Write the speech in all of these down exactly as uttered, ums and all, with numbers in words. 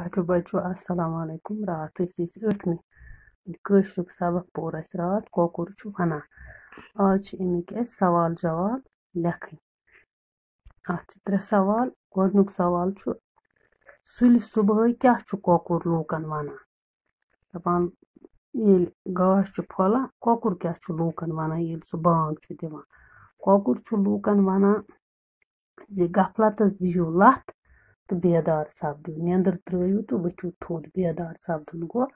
ٹاٹھیو بچو، السلام علیکم۔ راتھ ٲسۍ أسۍ ٲٹھمہِ کٲشرُک سبق پوٚر اَسہِ راتھ، کۄکُر چھُ وَنان۔ آز چھِ اَمِکۍ اَسہِ سوال جواب لیکھٕنۍ۔ اَتھ چھِ ترٛےٚ سوال۔ گۄڈٕنیُک سوال چھُ، سُلہِ صُبحٲے کیٛاہ چھُ کۄکُر لوٗکَن وَنان؟ دَپان، ییٚلہِ گاش چھُ پھۄلان، کۄکُر کیٛاہ چھُ لوٗکَن وَنان ییٚلہِ سُہ بانگ چھُ دِوان؟ کۄکُر چھُ لوٗکَن وَنان زِ غفلتَس دِیِو لَتھ تہٕ بیدار سَپدِو۔ نیٚنٛدٕر ترٛٲیِو تہٕ ؤتھِو تھوٚد۔ بیدار سَپدُن گوٚو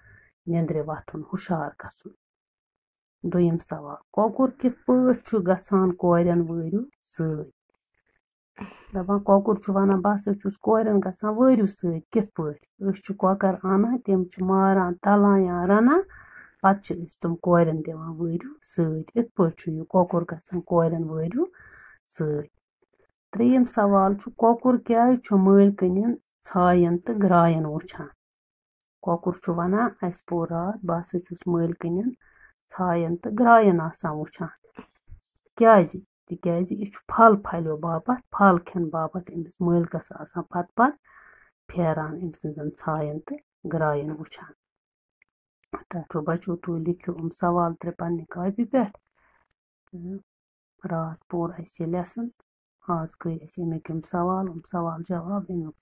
نیٚنٛدرِ وۄتھُن، ہُشار گژھُن۔ دوٚیِم سوال، کۄکُر کِتھ پٲٹھۍ چھُ گژھان کورٮ۪ن وٲرِو سۭتۍ؟ دَپان، کۄکُر چھُ وَنان، بہٕ ہسا چھُس کورٮ۪ن گژھان وٲرِو سۭتۍ۔ کِتھ پٲٹھۍ؟ أسۍ چھِ کۄکَر اَنان، تِم چھِ ماران، تَلان یا رَنان، پَتہٕ چھِ أسۍ تِم کورٮ۪ن دِوان وٲرِو سۭتۍ۔ یِتھ پٲٹھۍ چھُ یہِ کۄکُر گژھان کورٮ۪ن وٲرِو سۭتۍ۔ ترٛیٚیِم سوال چھُ، کۄکُر کیٛازِ چھُ مٲلکٕنٮ۪ن ژھایَن تہٕ گرٛایَن وٕچھان؟ کۄکُر چھُ وَنان، اَسہِ پوٚر راتھ، بہٕ ہسا چھُس مٲلکٕنٮ۪ن ژھایَن تہٕ گرٛایَن آسان وٕچھان۔ کیٛازِ؟ تِکیٛازِ یہِ چھُ پھل پھلیو باپتھ، پھل کھٮ۪ن باپتھ أمِس مٲلکَس آسان پَتہٕ پَتہٕ پھیران أمۍ سٕنٛزَن ژھایَن تہٕ گرٛایَن وٕچھان۔ ٹاٹھیو بچو، تُہۍ لیکھِو یِم سوال ترٛےٚ پنٛنہِ کاپی پٮ۪ٹھ۔ تہٕ راتھ پوٚر اَسہِ یہِ lesson۔ آز کٔرۍ اَسہِ اَمِکۍ یِم سوال، یِم سوال جواب اَمیُک۔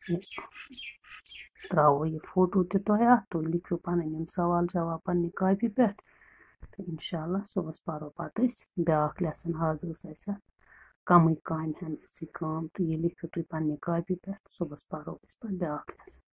یہِ ترٛاوو یہِ فوٹو تہِ تۄہہِ اَتھ، تُہۍ لیکھِو پَنٕنۍ یِم سوال جواب پنٛنہِ کاپی پٮ۪ٹھ۔ تہٕ اِنشاء اللہ صُبحَس پَرو پَتہٕ أسۍ بیٛاکھ lesson۔ آز ٲس اَسہِ اَتھ کَمٕے کامہِ ہَن أزی کٲم، تہٕ یہِ لیکھِو تُہۍ پنٛنہِ کاپی پٮ۪ٹھ، صُبحَس پَرو أسۍ پَتہٕ بیٛاکھ lesson۔